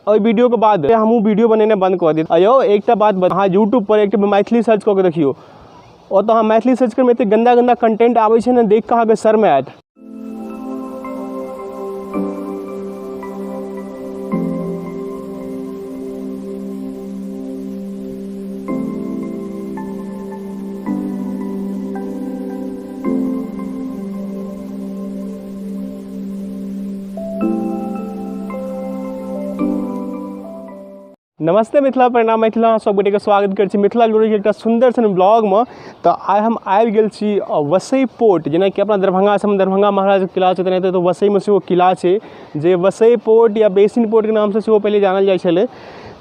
एहि वीडियोके बाद हमहूँ वीडियो बनेनाइ बन्द कऽ देब। यौ एकटा बात, अहाँ यूट्यूबपर एकटा मैथिली सर्च कऽ के देखियौ, ओतऽ अहाँ मैथिली सर्च करबै एते गन्दा गन्दा कंटेंट आबै छै ने, देख कऽ अहाँके शर्म आयत। नमस्ते मिथिला, प्रणाम मिथिला, अहाँ सब गोटेके स्वागत करै छी मिथिला ग्लोरीके एकटा सुन्दर सन ब्लॉगमे। तऽ आइ हम आबि गेल छी वसई पोर्ट, जेनाकि अपना दरभंगा सबमे दरभंगा महाराजके किला छै, तेनाहिते तऽ वसईमे सेहो किला छै, जे वसई पोर्ट या बेसिन पोर्टके नामसँ सेहो पहिले जानल जाइ छलै।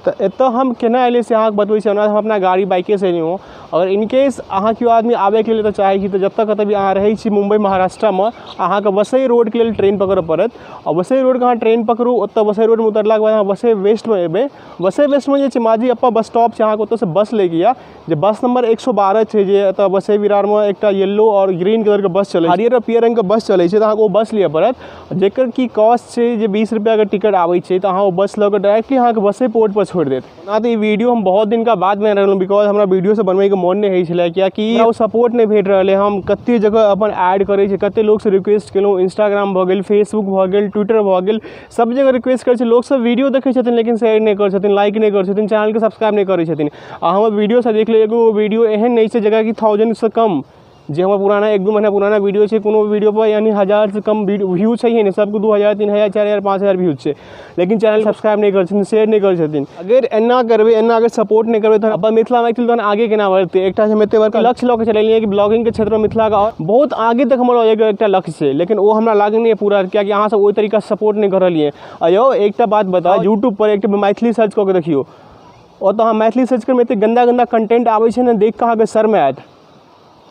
तऽ एतऽ हम केना एलियै से अहाँके बतबै छी। ओना हम अपना गाड़ी बाइकेसँ एलहुँ हँ। अगर इनकेस अहाँ केओ आदमी आबैके लेल एतऽ चाहै छी तऽ जतऽ कतऽ भी अहाँ रहै छी मुम्बई महाराष्ट्रमे, अहाँके वसई रोडके लेल ट्रेन पकड़ऽ पड़त। आ वसई रोडके अहाँ ट्रेन पकड़ू, ओतऽ वसई रोडमे उतरलाके बाद अहाँ वसई वेस्टमे एबै। वसई वेस्टमे जे छै माजी अप्पा बस स्टॉप छै, अहाँके ओतऽसँ बस लैके यऽ, जे बस नंबर 112 छै, जे एतऽ वसई विरारमे एकटा येलो आओर ग्रीन कलरके बस चलै छै, हरियर आओर पियर रङ्गके बस चलै छै, तऽ अहाँके ओ बस लिअ पड़त, जेकर की कॉस्ट छै जे 20 रुपैआके टिकट आबै छै। तऽ अहाँ ओ बस लऽ कऽ डायरेक्टली अहाँके वसई पोर्टपर छोड़ि देत। ओना तऽ ई वीडियो हम बहुत दिनका बाद बना रहलहुँ, because हमरा वीडियो सब बनबैके मोन नहि होइ छलै, कियाकि ओ सपोर्ट नहि भेट रहल है। हम कते जगह अपन ऐड करै छी, कते लोकसँ रिक्वेस्ट केलहुँ, इंस्टाग्राम भऽ गेल, फेसबुक भऽ गेल, ट्विटर भऽ गेल, सब जगह रिक्वेस्ट करै छी। लोक सब वीडियो देखै छथिन लेकिन शेयर नहि करै छथिन, लाइक नहि करै छथिन, चैनलके सब्सक्राइब नहि करै छथिन। आ हमर वीडियो सब देख लियौ, एगो वीडियो एहन नहि छै जकरा कि 1000सँ कम, जे हमर पुराना 1-2 महीना पुराना वीडियो छै, कोनो वीडियो पर यानी 1000सँ कम व्यू छै नहि, सबके 2000 3000 4000 5000 व्यूज छै, लेकिन चैनल सब्सक्राइब नहि करै छथिन, शेयर नहि करै छथिन। अगर एना करबै, एना अगर सपोर्ट नहि करबै तऽ अपन मिथिला मैथिल तहन आगे केना बढ़तै? एकटा हम एते बड़का लक्ष्य लऽ कऽ चललियै कि ब्लॉगिंगके क्षेत्रमे मिथिलाके आओर बहुत आगे तक हमर एकटा लक्ष्य छै, लेकिन ओ हमरा लागै नहि पूरा, कियाकि अहाँ सब ओहि तरीकासँ सपोर्ट नहि कऽ रहलियै। आ यौ एकटा बात बताउ, यूट्यूबपर एकटा मैथिली सर्च कऽ के देखियौ, ओतऽ अहाँ मैथिली सर्च करबै एते गन्दा गन्दा कंटेंट आबै छै ने, देख कऽ अहाँके शर्म आयत।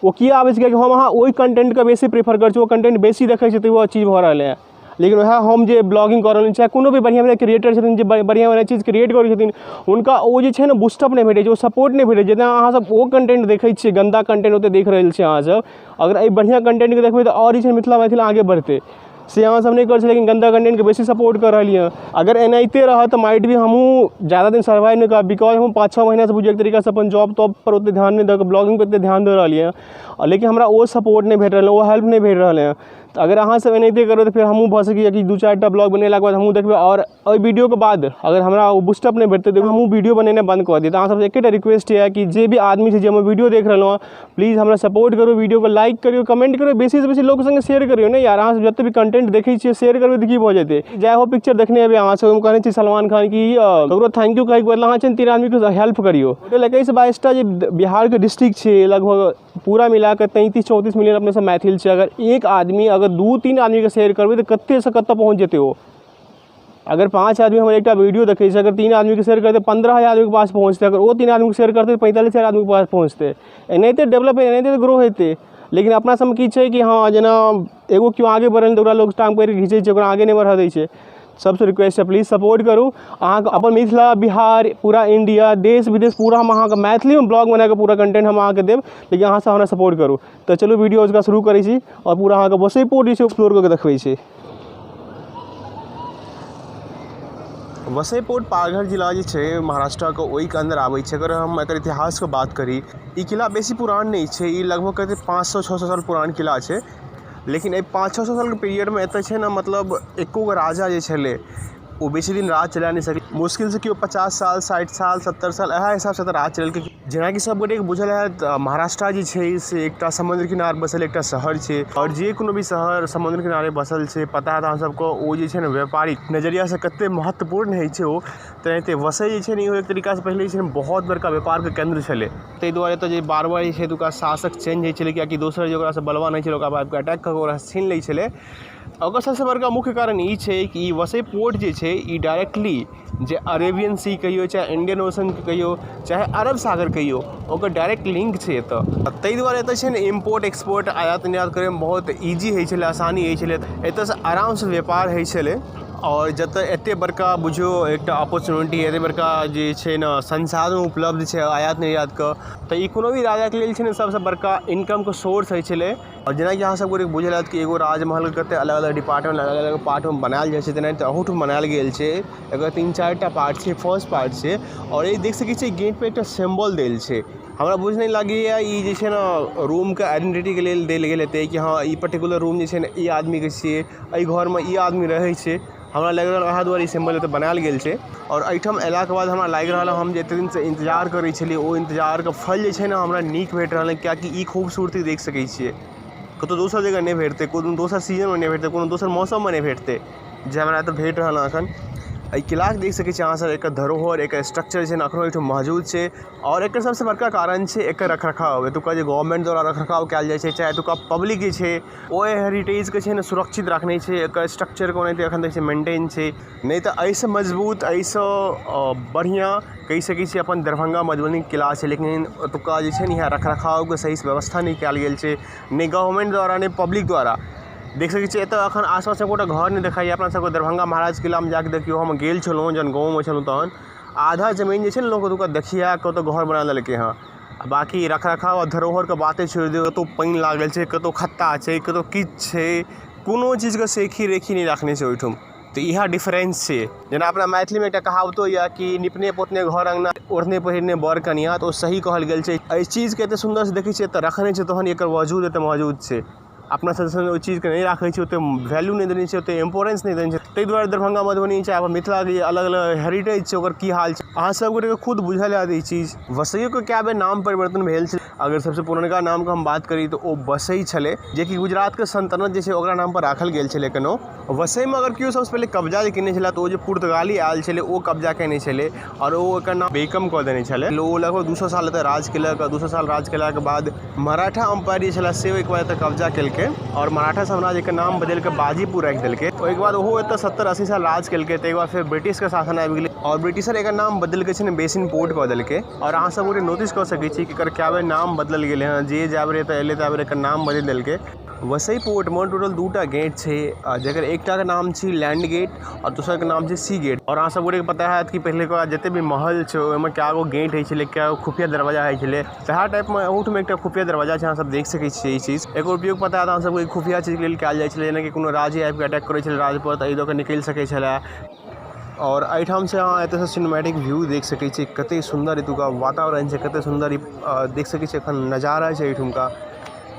ओ किया आबै छै? कियाकि हम अहाँ ओहि कंटेंटके बेसी प्रेफर करै छी, ओ कंटेंट बेसी देखै छी, तऽ ओ चीज भऽ रहलै हँ। लेकिन वएह हम जे ब्लॉगिंग कऽ रहल छी, चाहे कोनो भी बढ़िआँ बढ़िआँ क्रिएटर छथिन जे बढ़िआँ बढ़िआँ चीज क्रिएट करै छथिन, हुनका ओ जे छै ने बूस्टअप नहि भेटै छै, ओ सपोर्ट नहि भेटै छै। जेना अहाँसब ओ कंटेंट देखै छियै, गन्दा कंटेंट ओतेक देख रहल छियै अहाँसब, अगर एहि बढ़िआँ कंटेंटके देखबै तऽ आओर जे छै मिथिला मैथिल आगे बढ़तै, से अहाँसब नहि करै छियै, लेकिन गन्दा कंटेंटके बेसी सपोर्ट कऽ रहलियै हँ। अगर एनाहिते रहत तऽ माइट बी हमहूँ ज्यादा दिन सर्वाइव नहि करब, because हम 5-6 महीनासँ बुझियौ एक तरीकासँ अपन जॉब तॉबपर ओतेक ध्यान नहि दऽ कऽ ब्लॉगिंगपर एतेक ध्यान दऽ रहलियै हँ, लेकिन हमरा ओ सपोर्ट नहि भेट रहल हँ, ओ हेल्प नहि भेट रहल हँ। तऽ अगर अहाँसब एनाहिते करबै तऽ फेर हमहूँ भऽ सकैए कि 2-4 टा ब्लॉग बनेलाके बाद हमहूँ देखबै, आओर एहि वीडियोके बाद अगर हमरा ओ बूस्टअप नहि भेटतै तऽ हमहूँ वीडियो बनेनाइ बन्द कऽ देब। तऽ अहाँ सबसँ एकेटा रिक्वेस्ट यऽ कि जे भी आदमी छै जे हमर वीडियो देख रहलहुँ हँ, प्लीज हमरा सपोर्ट करू, वीडियोके लाइक करियौ, कमेंट करियौ, बेसीसँ बेसी लोक सङ्गे शेयर करियौ ने यार। अहाँ सब जते भी कंटेंट देखै छियै शेयर करबै तऽ की भऽ जेतै? जय हो पिक्चर देखने हेबै अहाँ सब, ओहिमे कहने छै सलमान खान कि ककरो thank you कहैके बदला अहाँ छै 3 आदमीके हेल्प करियौ। टोटल 21-22 टा जे बिहारके डिस्ट्रिक्ट छै, लगभग पूरा मिलाकऽ 33-34 मिलियन अपने सब मैथिल छै। अगर एक आदमी अगर 2-3 आदमीके शेयर करबै तऽ कतेसँ कतऽ पहुँच जेतै ओ? अगर 5 आदमी हमर एकटा वीडियो देखै छै, अगर 3 आदमीके शेयर करतै 15,000 आदमीके पास पहुँचतै, अगर ओ 3 आदमीके शेयर करतै तऽ 45,000 आदमीके पास पहुँचतै। एनाहिते डेवलप एनाहिते ग्रो हेतै। लेकिन अपना सबमे की छै कि हँ जेना एगो केओ आगे बढ़ल तऽ ओकरा लोक टाँग पकड़िके घिचै छै, ओकरा आगे नहि बढ़ऽ दै छै। सबसँ रिक्वेस्ट छै प्लीज सपोर्ट करू। अहाँके अपन मिथिला बिहार पूरा इंडिया देश विदेश पूरा हम अहाँके मैथिलीमे ब्लॉग बनाकऽ पूरा कंटेंट हम अहाँके देब, लेकिन अहाँ सब हमरा सपोर्ट करू। तऽ चलू वीडियो अजुका शुरू करै छी आओर पूरा अहाँके वसई पोर्ट जे छै एक्सप्लोर कऽ के देखबै छी। वसई पोर्ट पालघर जिला जे छै महाराष्ट्रके ओहिके अन्दर आबै छै। अगर हम एकर इतिहासके बात करी, ई किला बेसी पुरान नहि छै, ई लगभग कहतै 500-600 साल पुरान किला छै। लेकिन एहि 500-600 सालके पीरियडमे एतऽ छै ने मतलब एको गो राजा जे छलै ओ बेसी दिन राज चला नहि सकलै। मुश्किलसँ केओ 50 साल 60 साल 70 साल इएह हिसाबसँ एतऽ राज चलेलकै। जेनाकि सब गोटेके बुझल हैत, महाराष्ट्र जे छै से एकटा समुद्र किनार बसल एकटा शहर छै, आओर जे कोनो भी शहर समुद्र किनारे बसल छै, पता हैत अहाँ सबके ओ जे छै ने व्यापारिक नजरियासँ कते महत्वपूर्ण होइ छै ओ। तेनाहिते वसई जे छै ने इहो एक तरीकासँ पहिले जे छै ने बहुत बड़का व्यापारके केन्द्र छलै। ताहि दुआरे एतऽ जे बार बार जे छै एतुका शासक चेंज होइ छलै, कियाकि दोसर जे ओकरासँ बलवान होइ छलै ओकरा आबिकऽ अटैक कऽ कऽ ओकरा छीन लै छलै। ओकर सबसँ बड़का मुख्य कारण ई छै कि ई वसई पोर्ट जे छै ई डायरेक्टली जे अरेबियन सी कहियौ, चाहे इंडियन ओशन कहियौ, चाहे अरब सागर कहियौ, ओकर डायरेक्ट लिंक छै एतऽ। ताहि दुआरे एतऽ छै ने इम्पोर्ट एक्सपोर्ट आयात निर्यात करैमे बहुत ईजी होइ छलै, आसानी होइ छलै, एतऽसँ आरामसँ व्यापार होइ छलै। आओर जतऽ एते बड़का बुझियौ एकटा अपॉर्चुनिटी एते बड़का जे छै ने संसाधन उपलब्ध छै आयात निर्यातके, तऽ ई कोनो भी राजाके लेल छै ने सबसँ बड़का इनकमके सोर्स होइ छलै। आओर जेनाकि अहाँ सब गोटेके बुझल हैत कि एगो राजमहलके कते अलग अलग डिपार्टमेंट, अलग अलग पार्टमे बनायल जाइ छै, तेनाहिते अहूठाम बनायल गेल छै। एकर 3-4 टा पार्ट छै, फर्स्ट पार्ट छै। आओर ई देख सकै छियै गेट पर एकटा सिम्बल देल छै। हमरा बुझ नहि लागैया ई जे छै ने रूमके आइडेंटिटीके लेल देल गेल हेतै कि हँ ई पर्टिकुलर रूम जे छै ने ई आदमीके छियै, एहि घरमे ई आदमी रहै छै। हमरा लागि रहल वएह दुआरे ई सिम्बल एतऽ बनायल गेल छै। आओर एहिठाम अयलाके बाद हमरा लागि रहल हम जे एते दिनसँ इन्तजार करै छलियै ओ इन्तजारके फल जे छै ने हमरा नीक भेट रहल हँ, किएकि ई खूबसूरती देख सकै छियै कतहु दोसर जगह नहि भेटतै, कोनो दोसर सीजनमे नहि भेटतै, कोनो दोसर मौसममे नहि भेटतै, जे हमरा एतऽ भेट रहल हँ एखन। एहि किलाके देख सकै छियै अहाँसभ, एकर धरोहर, एकर स्ट्रक्चर जे छै ने एखनो एहिठाम मौजूद छै। आओर एकर सबसँ बड़का कारण छै एकर रखरखाव। एतुका जे गवर्नमेंट द्वारा रखरखाव कयल जाइ छै, चाहे एतुका पब्लिक जे छै ओ हेरिटेजके छै ने सुरक्षित रखने छै, एकर स्ट्रक्चरके ओनाहिते एखन तक छै मेंटेन छै। नहि तऽ एहिसँ मजबूत, एहिसँ बढ़िआँ कहि सकै छी अपन दरभंगा मधुबनीके किला छै, लेकिन ओतुका जे छै ने इएह रखरखावके सहीसँ व्यवस्था नहि कयल गेल छै, नहि गवर्नमेंट द्वारा नहि पब्लिक द्वारा। देख सकै छियै एतऽ एखन आसपास एकोटा घर नहि देखाइए। अपना सबके दरभंगा महाराज किलामे जाकऽ देखियौ, हम गेल छलहुँ जहन गाँवमे छलहुँ तहन आधा जमीन जे छै ने लोक ओतुका देखिया कऽ ओतऽ घर बना लेलकै हँ। आ बाँकी रखरखाव आ धरोहरके बाते छोड़ि दियौ, कतहु पानि लागल छै, कतहु खत्ता छै, कतहु किछु छै, कोनो चीजके सेखी रेखी नहि राखने छै ओहिठाम। तऽ इएह डिफरेंस छै। जेना अपना मैथिलीमे एकटा कहावतो यए कि निपने पोतने घर अङ्गना, ओढ़ने पहिरने बर कनिआँ, तऽ ओ सही कहल गेल छै। एहि चीजके एतेक सुन्दरसँ देखै छियै एतऽ रखने छै तहन एकर वजूद एतऽ मौजूद छै। अपना सब ओहि चीजके नहि राखै छै, ओतेक वैल्यू नहि देने छै, ओतेक इम्पोर्टेंस नहि देने छै। ताहि दुआरे दरभंगा मधुबनी चाहे अपन मिथिलाके जे अलग अलग हेरिटेज छै ओकर की हाल छै अहाँ सब गोटेके खुद बुझल हैत ई चीज। वसइयोके कए बेर नाम परिवर्तन भेल छै। अगर सबसँ पुरनका नामके हम बात करी तऽ ओ बसई छलै, जेकि गुजरातके सल्तनत जे छै ओकरा नामपर राखल गेल छलै कोनो। वसईमे अगर केओ सबसँ पहिले कब्जा जे केने छलै तऽ ओ जे पुर्तगाली आयल छलै ओ कब्जा केने छलै आओर ओ एकर नाम बेकम कऽ देने छलै। ओ लगभग 200 साल एतऽ राज केलक। 200 साल राज केलाके बाद मराठा अम्पायर जे छलै से ओहिके बाद एतऽ कब्जा केलकै आओर मराठा साम्राज्यके नाम बदलि कऽ बाजीपुर राखि देलकै। ओहिके बाद ओहो एतऽ 70-80 साल राज केलकै। ताहिके बाद फेर ब्रिटिशके शासन आबि गेलै आओर ब्रिटिशर एकर नाम बदलि कऽ छै ने बेसिन पोर्ट कऽ देलकै। आओर अहाँ सब गोटे नोटिस कऽ सकै छी कि एकर कए बेर नाम बदलल गेलै हँ। जे जाए बेर एतऽ एलै ताए बेर एकर नाम बदलि देलकै। वसई पोर्टमे टोटल 2टा गेट छै, जकर एकटाके नाम छी लैंड गेट आओर दोसरके नाम छै सी गेट। आओर अहाँ सब गोटेके पता हैत कि पहिलेके जते भी महल छै ओहिमे कए गो गेट होइ छलै, कए गो खुफिया दरवाजा होइ छलै। सएह टाइपमे अहूठाम एकटा खुफिया दरवाजा छै, अहाँ सब देख सकै छियै ई चीज। एकर उपयोग पता हैत अहाँ सबके खुफिया चीजके लेल कयल जाइ छलै, जेनाकि कोनो राजे आबिके अटैक करै छलै राज पर तऽ एहि दऽ कऽ निकलि सकै छलै। आओर एहिठामसँ अहाँ एतऽसँ सिनेमैटिक व्यू देख सकै छियै, कते सुन्दर एतुका वातावरण छै, कते सुन्दर ई देख सकै छियै एखन नजारा छै एहिठुमका,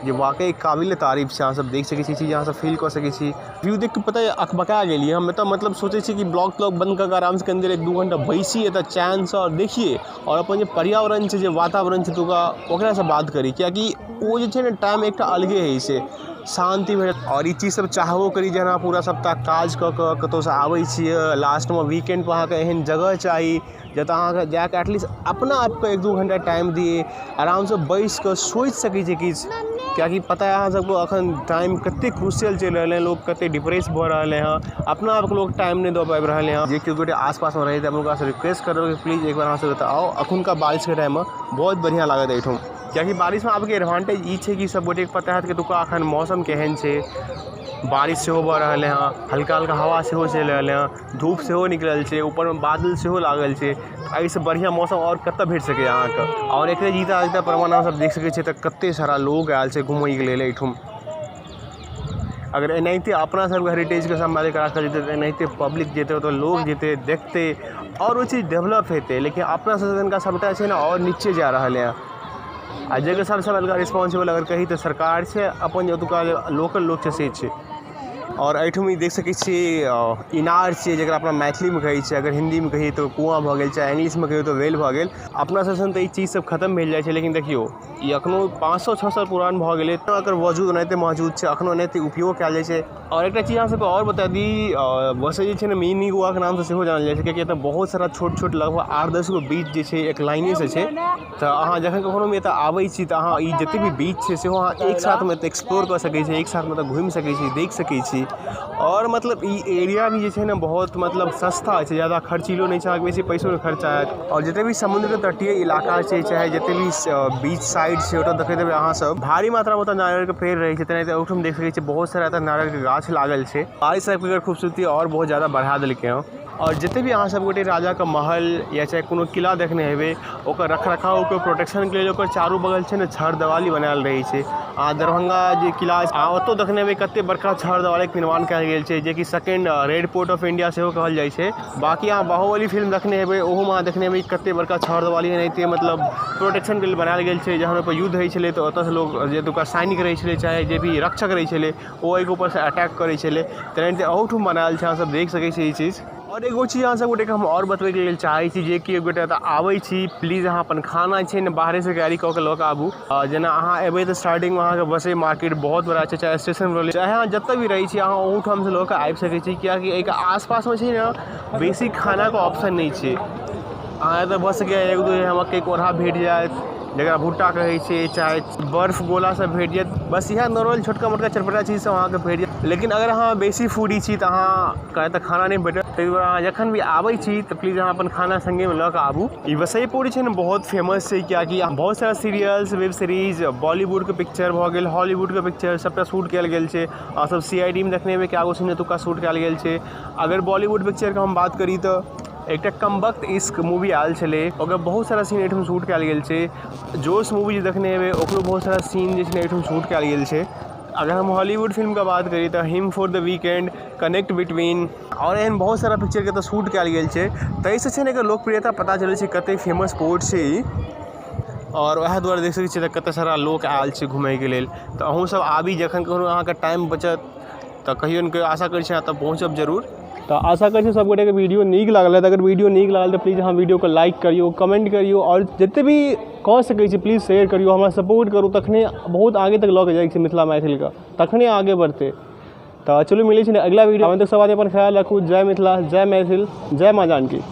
जे वाकई काबिले तारीफ छै। अहाँ सब देख सकै छी ई चीज, अहाँ सब फील कऽ सकै छी। व्यू देख कऽ पता यऽ अकबका गेलियै हम एतऽ, मतलब सोचै छी कि ब्लॉग त्लॉग बंद कऽ कऽ आरामसँ कनि देर 1-2 घंटा बैसी एतऽ चैनसँ आओर देखियै आओर अपन जे पर्यावरण छै, जे वातावरण छै एतुका, ओकरासँ बात करी, किएकि ओ जे छै ने टाइम एकटा अलगे होइ छै, शान्ति भेटत। आओर ई चीज सब चाहबो करी जेना पूरा सप्ताह काज कऽ कऽ कतहुसँ आबै छियै, लास्टमे वीकेंडपर अहाँके एहन जगह चाही जतऽ अहाँके जाकऽ एटलीस्ट अपना आपके 1-2 घंटा टाइम दियै, आरामसँ बैसिकऽ सोचि सकै छियै किछु। किएकि पता अइ अहाँ सबके एखन टाइम कते क्रूशियल चलि रहलै हँ, लोक कते डिप्रेस भऽ रहलै हँ, अपना आपके लोक टाइम नहि दऽ पाबि रहलै हँ। जे केओ गोटे आसपासमे रहै तऽ हम हुनकासँ रिक्वेस्ट करब कि प्लीज एक बार अहाँ सब एतऽ आउ। एखुनका बारिशके टाइममे बहुत बढ़िआँ लागत एहिठाम, किएकि बारिशमे आबैके एडवांटेज ई छै कि सब गोटेके पता हैत कि एतुका एखन मौसम केहन छै। बारिश सेहो भऽ रहलै हँ, हल्का हल्का हवा सेहो चलि रहलै हँ, धूप सेहो निकलल छै, ऊपरमे बादल सेहो लागल छै। एहिसँ बढ़िआँ मौसम आओर कतऽ भेट सकैए अहाँके। आओर एकरे जीता जागता प्रमाण अहाँ सब देख सकै छियै एतऽ कते सारा लोग आयल छै घुमैके लेल एहिठाम। अगर एनाहिते अपना सबके हेरिटेजके सम्भालिके राखल जेतै तऽ एनाहिते पब्लिक जेतै, ओतऽ लोग जेतै, देखतै आओर ओ चीज डेवलप हेतै। लेकिन अपना सब दिनका सबटा छै ने आओर नीचे जा रहलै हँ। आ जाहिके सबसँ बड़का रिस्पोंसिबल अगर कही तऽ सरकार छै, अपन जे ओतुका जे लोकल लोक छै से छै। आओर एहिठाम ई देख सकै छी इनार छियै, जकरा अपना मैथिलीमे कहै छियै, अगर हिन्दीमे कही तऽ कुआँ भऽ गेल, चाहे इंग्लिशमे कहियौ तऽ वेल भऽ गेल। अपना सब दिसन तऽ ई चीज सब खतम भेल जाइ छै, लेकिन देखियौ ई एखनो 500-600 साल पुरान भऽ गेलै तऽ एकर वजूद ओनाहिते मौजूद छै, एखनो एनाहिते उपयोग कयल जाइ छै। आओर एकटा चीज अहाँ सबके आओर बता दी, वसई जे छै ने मिनी गोवाके नामसँ सेहो जानल जाइ छै, कियाकि एतऽ बहुत सारा छोट छोट लगभग 8-10 गो बीच जे छै एक लाइनेसँ छै। तऽ अहाँ जखन कखनो भी एतऽ आबै छी तऽ अहाँ ई जते भी बीच छै सेहो अहाँ एक साथमे एतऽ एक्सप्लोर कऽ सकै छी, एक साथमे एतऽ घुमि सकै छी, देख सकै छी। छी। आओर मतलब ई एरिया भी जे छै ने बहुत मतलब सस्ता छै, ज़्यादा खर्चीलो नहि छै, अहाँके बेसी पैसो नहि खर्चा हैत। आओर जते भी समुद्र तटीय इलाका छै, चाहे जते भी बीच साइड छै, ओतऽ देखैत हेबै अहाँ सब भारी मात्रा मे ओतऽ नारियल के पेड़ रहै छै। तेनाहिते ओहिठाम देख सकै छियै बहुत सारा एतऽ नारियल के गाछ लागल छै। बारिश आबि के खूबसूरती आओर बहुत ज़्यादा बढ़ा देलकै हँ। आओर जते भी अहाँ सब गोटे राजा के महल या चाहे कोनो किला देखने हेबै, ओकर रखरखाव, ओकर प्रोटेक्शन के लेल ओकर चारू बगल छै ने छड़ देवाली बनायल रहै छै। अहाँ दरभंगा जे किला अछि, अहाँ ओतौ देखने हेबै कते बड़का छड़ देवाली के निर्माण कयल गेल छै, जेकि second red fort of India सेहो कहल जाइ छै। बाकी अहाँ बाहुबली फिल्म देखने हेबै, ओहोमे अहाँ देखने हेबै कते बड़का छड़ देवाली एनाहिते मतलब प्रोटेक्शन के लेल बनायल गेल छै। जहन ओहिपर युद्ध होइ छलै तऽ ओतऽसँ लोक जे एतुका सैनिक रहै छलै, चाहे जे भी रक्षक रहै छलै, ओ एहिके ऊपरसँ अटैक करै छलै। तेनाहिते अहूठाम बनायल छै, अहाँ सब देख सकै छी ई चीज। आओर एगो चीज अहाँ सब गोटेके हम आओर बतबैके लेल चाहै छी, जे कि एक गोटे एतऽ आबै छी, प्लीज अहाँ अपन खाना छै ने बाहरेसँ कैरी कऽ के लऽ कऽ आबू। जेना अहाँ एबै तऽ स्टार्टिंगमे अहाँके बसै मार्केट बहुत बड़ा छै, चाहे स्टेशन रोड, चाहे अहाँ जतऽ भी रहै छी, अहाँ ओहूठामसँ लऽ कऽ आबि सकै छी, किएकि एहिके आसपासमे छै ने बेसी खानाके ऑप्शन नहि छै। अहाँ एतऽ भऽ सकैए एक दू मकइके कोढ़ा भेट जायत, जकरा भुट्टा कहै छै, चाहे बर्फ गोला सब भेट जायत, बस इएह नॉर्मल छोटका मोटका चटपटा चीज सब अहाँके भेट जायत। लेकिन अगर अहाँ बेसी फूडी छी तऽ अहाँके एतऽ खाना नहि भेटत। ताहि दुआरे अहाँ जखन भी आबै छी तऽ प्लीज अहाँ अपन खाना सङ्गेमे लऽ कऽ आबू। ई वसई पोर्ट छै ने बहुत फेमस छै, किएकि बहुत सारा सीरियल्स, वेब सीरीज, बॉलीवुडके पिक्चर भऽ गेल, हॉलीवुडके पिक्चर सबटा शूट कयल गेल छै। अहाँ सब CID मे देखने हेबै कए गो सीन एतुका शूट कयल गेल छै। अगर बॉलीवुड पिक्चरके हम बात करी तऽ एकटा कमबख्त इश्क मूवी आयल छलै, ओकर बहुत सारा सीन एहिठाम शूट कयल गेल छै। जोश मूवी जे देखने हेबै, ओकरो बहुत सारा सीन जे छै ने एहिठाम शूट कयल गेल छै। अगर हम हॉलीवुड फिल्मके बात करी तऽ him for the weekend, connect between, आओर एहन बहुत सारा पिक्चरके एतऽ शूट कयल गेल छै। ताहिसँ छै ने एकर लोकप्रियता पता चलै छै कतेक फेमस पोर्ट छै ई। आओर वएह दुआरे देख सकै छियै कतेक सारा लोक आयल छै घुमैके लेल। तऽ अहूँ सब आबी जखन कखनो अहाँके टाइम बचत तऽ कहियो ने कहियो आशा करै छी अहाँ एतऽ पहुँचब जरूर। तऽ आशा करै छी सब गोटेके वीडियो नीक लागल हैत। अगर वीडियो नीक लागल तऽ प्लीज अहाँ वीडियोके लाइक करियौ, कमेंट करियौ, आओर जते भी कऽ सकै छी प्लीज शेयर करियौ, हमरा सपोर्ट करू, तखने बहुत आगे तक लऽ के जाइके छै मिथिला मैथिलके, तखने आगे बढ़तै। तऽ चलू मिलै छी अगिला वीडियो में, तब सब आदमी अपन ख्याल राखू। जय मिथिला, जय मैथिल, जय माँ जानकी।